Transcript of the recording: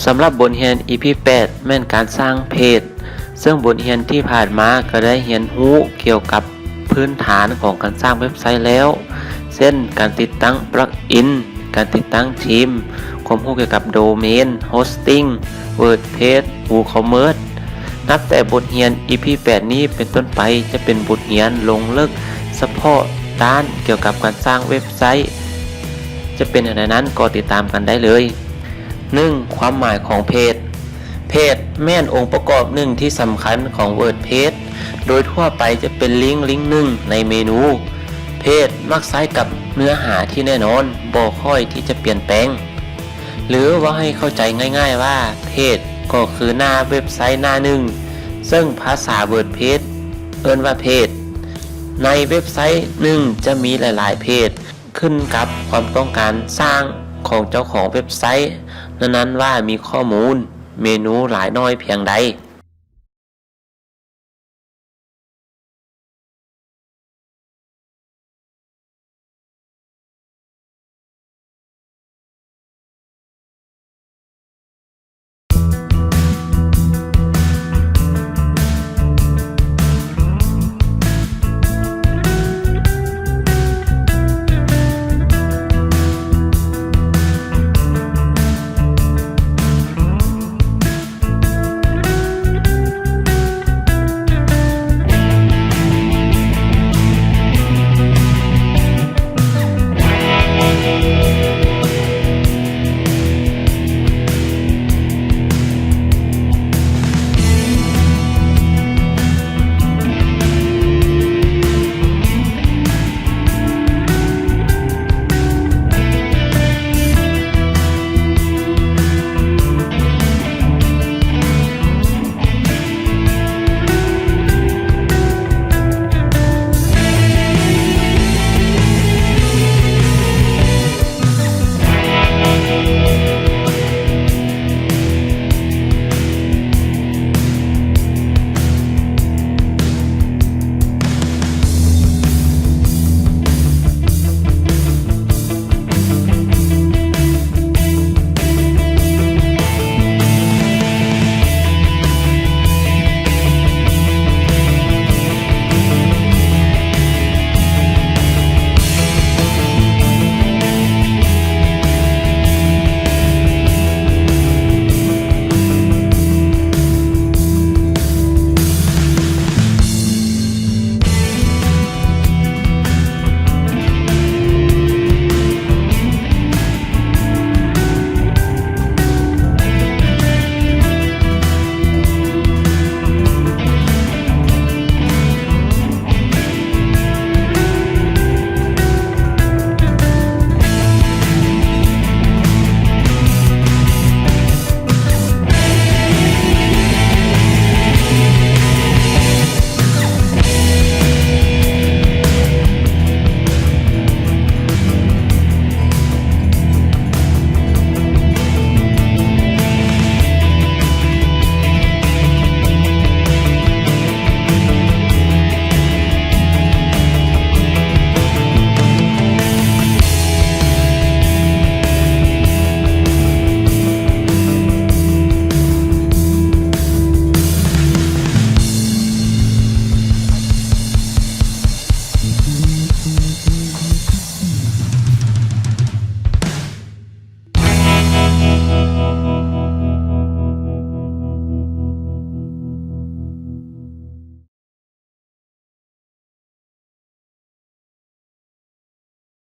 ສຳລັບບົດຮຽນ ອີ ພີ ແປດ ແມ່ນການສ້າງເພຈ, ເຊິ່ງບົດຮຽນທີ່ຜ່ານມາກໍໄດ້ຮຽນຮູ້ກ່ຽວກັບພື້ນຖານຂອງການສ້າງເວັບໄຊແລ້ວ ເຊັ່ນ ການຕິດຕັ້ງປລັກອິນ, ການຕິດຕັ້ງທີມ, ຄວາມຮູ້ກ່ຽວກັບໂດເມນ, ໂຮສຕິງ, ເວີດເພຈ, ວູຄອມເມີດ. ນັບແຕ່ບົດຮຽນ ອີ ພີ ແປດ ນີ້ເປັນຕົ້ນໄປ ຈະເປັນບົດຮຽນລົງເລິກສະເພາະດ້ານກ່ຽວກັບການສ້າງເວັບໄຊ. ຈະເປັນແນວໃດນັ້ນກໍຕິດຕາມກັນໄດ້ເລີຍ. ໜຶ່ງ ຄວາມໝາຍຂອງເພຈ. ເພຈແມ່ນອົງປະກອບໜຶ່ງທີ່ສຳຄັນຂອງເວີດເພຈ. ໂດຍທົ່ວໄປຈະເປັນລິງລິງໜຶ່ງໃນເມນູ. ເພຈມັກໃຊ້ກັບເນື້ອຫາທີ່ແນ່ນອນ, ບໍ່ຄ່ອຍທີ່ຈະປ່ຽນແປງ. ຫຼືເວົ້າໃຫ້ເຂົ້າໃຈງ່າຍໆວ່າ ເພຈກໍຄືໜ້າເວັບໄຊໜ້າໜຶ່ງ, ເຊິ່ງພາສາເວີດເພຈເອີ້ນວ່າເພຈ. ໃນເວັບໄຊໜຶ່ງຈະມີຫຼາຍໆເພຈ, ຂຶ້ນກັບຄວາມຕ້ອງການສ້າງຂອງເຈົ້າຂອງເວັບໄຊນັ້ນໆວ່າມີຂໍ້ມູນ ເມນູຫຼາຍໜ້ອຍພຽງໃດ.